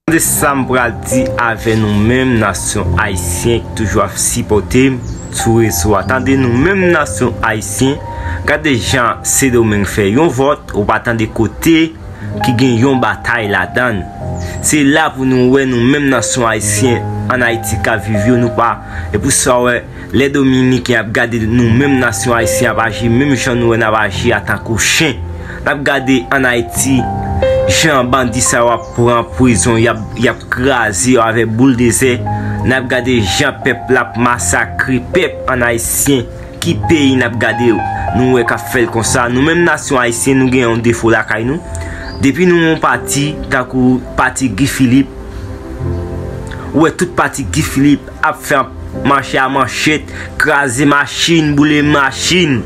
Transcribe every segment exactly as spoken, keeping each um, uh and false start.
Tande sa m pral di avè nou menm nasyon ayisyen ki toujou ap sipòte m sou rezo a. Tande nou menm nasyon ayisyen, gade jan Sendomeng fè yon vòt, ou pa tande kote ki gen yon batay ladan l. Se la pou nou wè nou menm nasyon ayisyen ann Ayiti k ap viv yo, nou pa, e pou sa w wè lè Dominiken ap gade nou menm nasyon ayisyen ap aji menm jan nou wè n ap aji a tankou chen. N ap gade ann Ayiti jan bandi sa yo ap pran prizon, y ap, y ap kraze yo avèk bouldozè. N ap gade jan pèp la ap masakre pèp ann ayisyen. Ki peyi n ap gade nou wè k ap fè l konsa? Nou menm nasyon ayisyen, nou gen yon defo lakay nou. Depi nou yon pati, tankou pati Guy Philippe, ou wè tout pati Guy Philippe ap fè mache a manchèt, kraze machin, boule machin.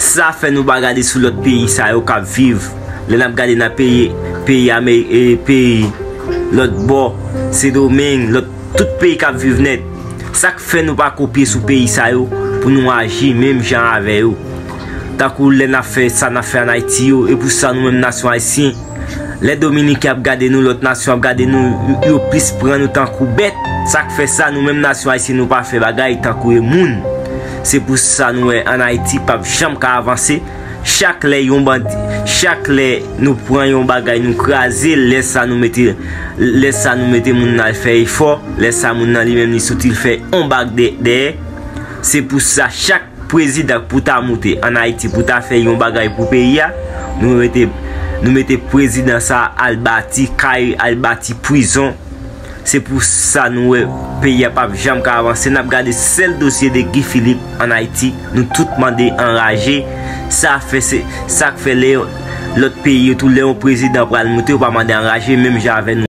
Sa fè nou pa gade sou lòt peyi sa yo k ap viv. Lè n ap gade nan peyi, peyi Ame-, e, peyi lòt bò, Sendomeng, lòt, tout peyi k ap viv nèt. Sa k fè nou pa kopye sou peyi sa yo pou nou aji menm jan avè yo? Tankou lè n ap fè sa n ap fè ann Ayiti yo, e pou sa nou menm nasyon ayisyen, lè Dominiken ap gade nou, lòt nasyon ap gade nou, yo, yo plis pran nou tankou bèt. Sa k fè sa, nou menm nasyon ayisyen, nou pa fè bagay tankou e moun. Se pou sa nou wè ann Ayiti p ap janm ka avanse. Chak lè yon bandi, chak lè nou pran yon bagay, nou kraze l, lè sa nou mete, lè sa nou mete moun nan al fè efò, lè sa moun nan li menm li soti l fè yon bag dè-, dèyè. Se pou sa chak prezidan pou ta moute ann Ayiti pou ta fè yon bagay pou peyi a, nou mete, nou mete prezidan sa al bati kay, al bati prizon. Se pou sa nou wè peyi a p ap janm ka avanse. N ap gade sèl dosye de Guy Philippe ann Ayiti, nou tout mande anraje. Sa fè se, sa k fè lè lòt peyi yo tou, lè yon prezidan pral moute, yo pa mande anraje menm jan avè nou.